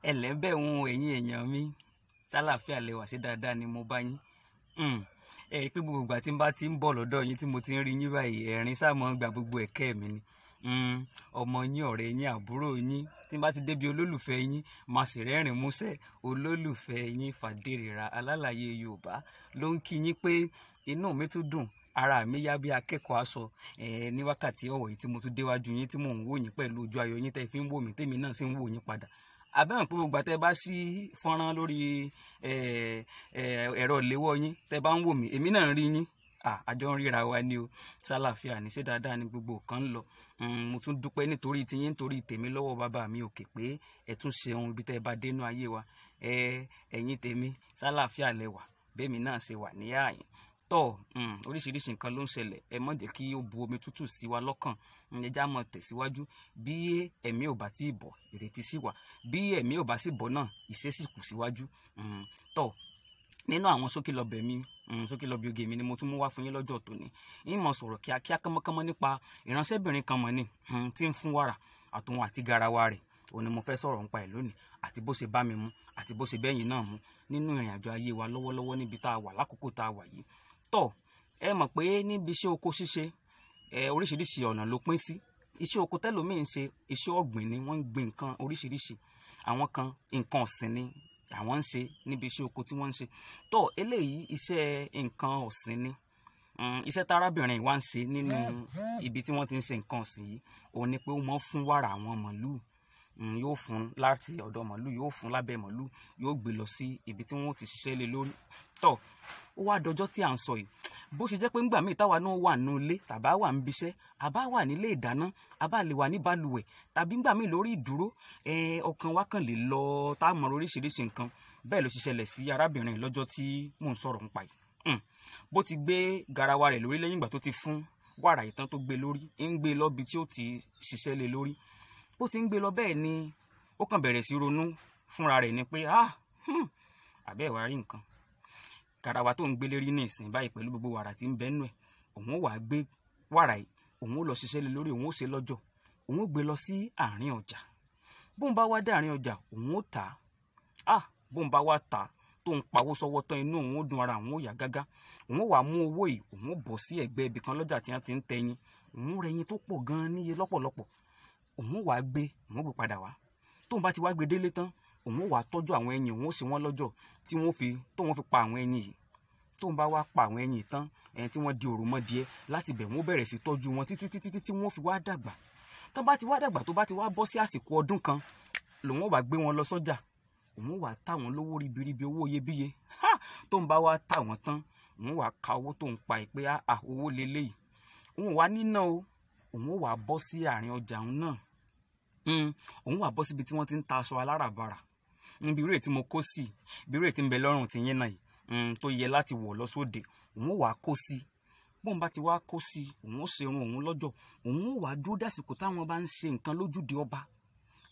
Ẹlẹ́bẹ̀ ń ẹ̀yin èèyàn mi, ṣàlàáfíà lẹ wà, ṣe dáadáa ni mo bá yín. Ẹ rí i pé gbogbo ìgbà tí n bá ti ń bọ̀ lọ́dọ̀ yín tí mo ti ń rí yín báyìí, ẹ̀rín sáà mọ́ gba gbogbo ẹ̀kẹ́ mi ni. Ọmọ yín, ọ̀rẹ́ yín, àbúrò yín, tí n bá ti débi olólùfẹ́ yín, màá sì rẹ́rìn músẹ́. Olólùfẹ́ yín Fàdérìra Alálàyé Yorùbá ló ń kí yín pé inú mi tún dùn, ara mi yá bí akẹ́kọ̀ọ́ aṣọ ní wákàtí ọ̀wọ̀ yìí tí mo tún déwájú yín tí mò ń wò yín pẹ̀lú ojú ayọ̀ yín tẹ́ fi ń wò mí, tèmi náà sì ń wò yín padà. Àbẹ́wọ̀n pé gbogbo àtẹ bá sí fọ́nrán lórí ẹ̀rọ ìléwọ́ yín tẹ́ bá ń wò mí, èmi náà ń rí yín. Àjọ ń ríra wa ni o. Ṣàlàáfíà ní, ṣé dáadáa ni gbogbo kan ń lọ. Mo tún dúpẹ́ nítorí tiyín, nítorí tèmi lọ́wọ́ bàbá mi òkè pé ẹ tún ṣeun ibi tẹ́ ẹ bá dénú ayé wa. Ẹ̀yin tèmi, ṣàlàáfíà lẹ wà, bẹ́ẹ̀mi náà ṣe wà ní ààyè. Tọ́, oríṣiríṣi nǹkan ló ń ṣẹlẹ̀, ẹ má jẹ́ kí ó bu omi tútù sí wa lọ́kàn. Ẹ já mọ́ tẹ̀síwájú. Bí ẹ̀mí ò bá tí ì bọ̀, ìrètí sì wà. Bí ẹ̀mí ò bá sì bọ̀ náà, ìṣe sì kù síwájú. Tọ́, nínú àwọn sókè lọ́bẹ̀ mi, sókè lọ́bẹ̀ oge mi ni mo tún mú wá fún yín lọ́jọ́ tòní. Ń mọ̀ sọ̀rọ̀ kíákíá kánmọ́kánmọ́ nípa ìránṣẹ́bìnrin kan mọ̀ ni, tí ń fún wàrà àtòun àti garawa rẹ̀. Òun ni mo fẹ́ sọ̀rọ̀ nípa ẹ̀ lónìí, àti bó ṣe bá mi mu, àti bó ṣe bẹ́yìn náà mu nínú ìrìn àjò ayé wa lọ́wọ́lọ́wọ́ níbi tá a wà lákòókò tá a wà yìí. Tọ́, ẹ mọ̀ pé níbi iṣẹ́ oko ṣíṣe, oríṣiríṣi ọ̀nà ló pín sí. Iṣẹ́ oko tẹ́lòmíì ń ṣe, iṣẹ́ ọ̀gbìn ni, wọ́n ń gbin nǹkan oríṣiríṣi. Àwọn kan nǹkan ọ̀sìn ni àwọn ń ṣe níbi iṣẹ́ oko tí wọ́n ń ṣe. Tọ́, eléyìí iṣẹ́ nǹkan ọ̀sìn ni. Iṣẹ́ tárábìnrin wa ń ṣe nínú ibi tí wọ́n ti ń ṣe nǹkan ọ̀sìn yìí, òun ni pé ó máa ń fún wàrà àwọn màlúù. Yóò fún láti ọ̀dọ̀ màlúù, yóò fún lábẹ́ màlúù, yóò gbé lọ sí ibi tí wọ́n ti ṣiṣẹ́ lé lórí. Tọ́, ó wá dọjọ́ tí à ń sọ yìí. Bó ṣe jẹ́ pé ńgbà míì táwa náà wà nínú ilé, tàbá wà níbi iṣẹ́, àbá wà nílé ìdáná, àbá lè wà ní balùwẹ̀, tàbí ńgbà míì lórí ìdúró, ọkàn wa kàn lè lọ tá a mọ oríṣiríṣi nǹkan. Bẹ́ẹ̀ ló ṣe ṣẹlẹ̀ sí arábìnrin lọ́jọ́ tí mò ń sọ̀rọ̀ nípa yìí. Bó ti gbé garawa rẹ̀ lórí lẹ́yìn ìgbà tó ti fún wàrà ìtàn tó gbé lórí, ń gbé lọ bí tí ó ti ṣiṣẹ́ lé lórí. Bó ti ń gbé lọ bẹ́ẹ̀ ni ó kàn bẹ̀rẹ̀ sí ronú fúnra rẹ̀ ni pé, àbẹ́ ẹ̀ wá rí nǹkan. Garawa tó ń gbé lérí ní ìsìn báyìí pẹ̀lú gbogbo wàrà tí ń bẹ nínú ẹ̀, òun ó wá gbé wàrà yìí, òun ó lọ ṣiṣẹ́ lé lórí, òun ó ṣe lọ́jọ́, òun ó gbé lọ sí àárín ọjà. Bóun bá wá dé àárín ọjà, òun ó tà á. Bóun bá wá tà á, tó ń pawó sọ́wọ́ tán, inú òun ó dùn, ara òun ó yá gágá. Òun ó wá mú owó yìí, òun ó bọ̀ sí ẹ̀gbẹ́ ibì kan lọ́jà tí wọ́n ti ń tẹyin. Òun ó rẹyin tó pọ̀ gan-an níye lọ́pọ̀lọpọ̀. Òun ó wá gbé, òun ó gbé padà wá. Tóun bá ti wá gbé délé tán, òun ó wá tọ́jú àwọn ẹyin, òun ó ṣe wọ́n lọ́jọ́ tí wọ́n fi, tóun fi pa àwọn ẹyin yìí. Tóun bá wá pa àwọn ẹyin yìí tán, ẹyin tí wọ́n di òròmọdìẹ, láti bẹ̀ wọ́n ó bẹ̀rẹ̀ sí tọ́jú wọn títí títí tí wọ́n fi wá dàgbà. Tán bá ti wá dàgbà, tó bá ti wá bọ́ sí àsìkò ọdún kan, lòun ó wá gbé wọn lọ sọ́jà. Òun ó wá tà wọ́n lówó ribiribi, owó iyebíye. Tóun bá wá tà wọ́n tán, òun ó wá ka owó tó ń pa ì pé, owó leléyìí. Òun ò wá níná o. Òun ó wá bọ́ sí àárín ọjà òun náà. Òun wá bọ́ síbi tí wọ́n ti ń ta aṣọ aláràbarà. Níbi irú èyí tí mo kó sí, ibi irú èyí tí ń bẹ lọ́rùn tí yín náà yìí, tó yẹ láti wọ̀ lọ sóde, òun ó wá kó sí. Bóun bá ti wá kó sí, òun ó ṣe irun òun lọ́jọ́. Òun ó wá dúró dásìkò táwọn bá ń ṣe nǹkan lójúde ọba.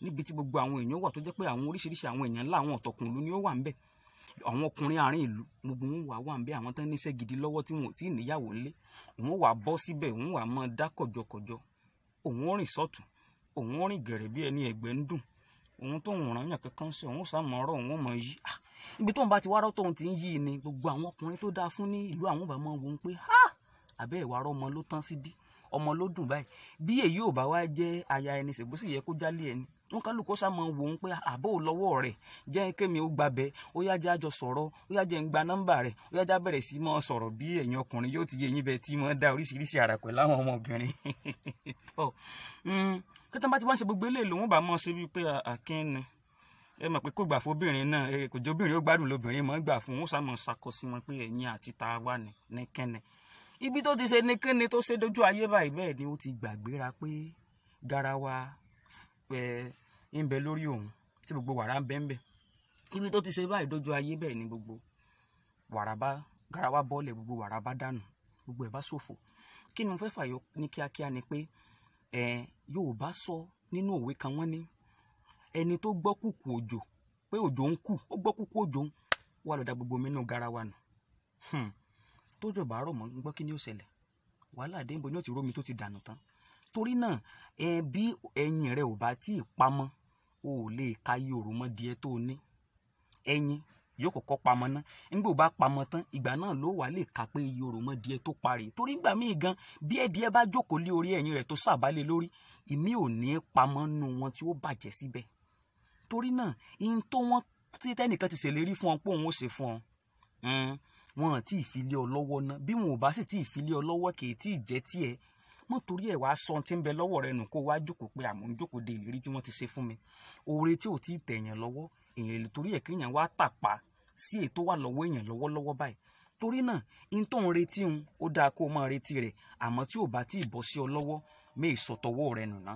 Níbi tí gbogbo àwọn èèyàn wà tó jẹ́ pé àwọn oríṣiríṣi àwọn èèyàn ńlá, àwọn ọ̀tọ̀kùn ìlú ni ó wà ńbẹ̀. Àwọn ọkùnrin àárín ìlú, gbogbo wọn wà wà ńbẹ̀, àwọn tán níṣẹ́ gidi lọ́wọ́ tí wọn ò tí ì níyàwó ńlé. Òun ó wá bọ́ síbẹ̀, òun wá mọ́ dá kọ̀jọkọ̀jọ. Òun ó rìn sọ́tùn, òun ó rìn gẹ̀rẹ́ bí ẹni ẹ̀gbẹ́ ń dùn. Òun tó ń rán yàn kankan ṣe, òun ó sá mọ́ ọ̀rọ̀, òun ó mọ yí. Ibi tóun bá ti wá rọ́ tóun ti ń yí ni gbogbo àwọn ọkùnrin tó dáa fún ní ìlú àwọn bá máa wò ó pé, àbẹ́ ìwà rọ́ ọmọ ló tán síbí, ọmọ ló dùn báyìí. Bí èyí ò bá wá jẹ́ aya ẹni, ṣègbó sì yẹ kó jálé ẹni. Wọ́n kálukú sá máa wò ó pé àbó lọ́wọ́ rẹ̀ jẹ́ kémi ó gbabẹ̀, ó yá jẹ́ àjọ sọ̀rọ̀, ó yá jẹ́ ń gba nọ́mbà rẹ̀, ó yá jẹ́ bẹ̀rẹ̀ sí máa sọ̀rọ̀ bí ẹ̀yin ọkùnrin yóò ti yé yín bẹ́ẹ̀ tí máa dá oríṣiríṣi àrà pẹ̀lú àwọn ọmọbìnrin. Tọ́, kí tán bá ti wá ń ṣe gbogbo eléyìí lòun bá mọ̀ ṣe wípé àkín ni. Ẹ mọ̀ pé kò gbà fún obìnrin náà, kò jẹ́ obìnrin ó gbádùn lóbìnrin mọ́ gbà fún, ó sá máa ṣàkọ sí wọn pé ẹ̀yin àti ta wà ní ní kẹ́ni. Ibi tó ti ṣe ní kẹ́ni tó ṣe dójú ayé báyìí bẹ́ẹ̀ ni ó ti gbàgbéra pé garawa ń bẹ lórí òun tí gbogbo wàrà ń bẹ ń bẹ. Ibi tó ti ṣe báyìí dójú ayé bẹ́ẹ̀ ni gbogbo wàrà bá garawa bọ́lẹ̀, gbogbo wàrà bá dànù, gbogbo ẹ̀ bá ṣòfò. Kí ni mo fẹ́ fàyọ ní kíákíá ni pé, Yorùbá sọ nínú òwe kan, wọ́n ní ẹni tó gbọ́ kùkù òjò pé òjò ń kù, ó gbọ́ kùkù òjò ń wá lọ da gbogbo omi inú garawa nù. Tójò bá rọ̀ mọ́, ń gbọ́ kí ni ó ṣẹlẹ̀? Wàhálà dé, níbo ni ó ti rómi tó ti dànù tán. Torí náà, bí ẹyin rẹ ò bá tí ì pamọ́, O ò lè ka iye òròmọdìẹ tó o ní. Ẹyin yóò kọ́kọ́ pamọ́ ná, nígbà ó bá pamọ́ tán, ìgbà náà ló wà lè ka pé iye òròmọdìẹ tó parí. Torí ìgbà míì gan, bí ẹdìẹ bá jókòó lé orí ẹyin rẹ̀ tó sàbálẹ̀ lórí, ìmí ò ní pamọ́ nù wọn tí ó bàjẹ́ síbẹ̀. Torí náà, ihun tó wọ́n tí tẹ́nìkan ti ṣèlérí fún ọ pé òun ó ṣe fún ọ, wọn ò tí ì fi lé ọ lọ́wọ́ ná. Bí wọn ò bá sì tí ì fi lé ọ lọ́wọ́, kì í tí ì jẹ́ tiẹ̀. Mọ́ torí ẹ̀ wá sọ tí ń bẹ lọ́wọ́ rẹ nù kó wá jókòó pé àmọ́ ń jókòó de ìlérí tí wọ́n ti ṣe fún mi. Oore tí ò tí ì tẹ̀yàn lọ́wọ́, èèyàn lè torí ẹ̀ kéèyàn wá tàpá sí èyí tó wà lọ́wọ́ èèyàn lọ́wọ́lọ́wọ́ báyìí. Torí náà, ihun tó ń retí un, ó dáa kó o máa retí rẹ̀, àmọ́ tí ò bá tí ì bọ́ sí ọ lọ́wọ́, méè sọ̀tọ̀wọ́ rẹ nù ná.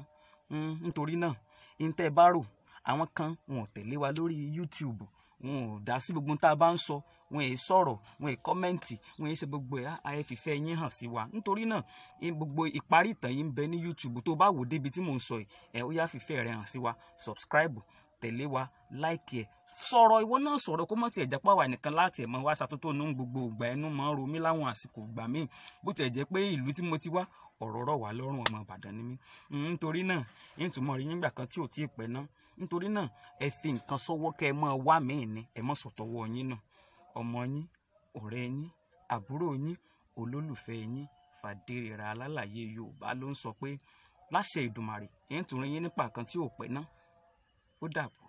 Nítorí náà, ihun tẹ́ ẹ bá rò, àwọn kan wọn ò tẹ̀lé wa lórí YouTube, wọn ò dá sí gbogbo tá a bá ń sọ, wọn è sọ̀rọ̀, wọn è kọ́mẹ́ǹtì, wọn è ṣe gbogbo ẹ̀, ẹ fìfẹ́ yín hàn sí wa. Nítorí náà, gbogbo ìparí ìtàn yìí ń bẹ ní YouTube. Tó bá wò débi tí mò ń sọ yìí, ẹ ó yá fìfẹ́ rẹ hàn sí wa, subscribe, tẹ̀lé wa, like ẹ̀, sọ̀rọ̀. Ìwọ náà sọ̀rọ̀, kó má tiẹ̀ jẹ́ pàwọ́ nìkan láti ẹ̀ mọ́ wá ṣàtótó nú gbogbo ìgbà. Ẹnu máa ń ro mí láwọn àsìkò ìgbà míì, bó tiẹ̀ jẹ́ pé ìlú tí mo ti wá, ọ̀rọ̀ rọ̀ wá lọ́rùn, ọmọ Ìbàdàn ni mí. Nítorí náà, ìtumọ̀ rí nígbà kan tí ò tí ì pẹ́ ná. Nítorí náà, ẹ fi nǹkan sọ́wọ́ kẹ́ ẹ mọ́ wá míì ni, ẹ mọ́ sọ̀tọ̀wọ́ yín náà. Ọmọ yín, ọ̀rẹ́ yín, àbúrò yín, olólùfẹ́ yín, Fàdérera Alálàyé Yorùbá ló ń sọ pé láṣẹ Ìdùmarè, ẹ̀ ń tún rí yín nípa kan tí ò pẹ́ ná. Ó dàbọ̀.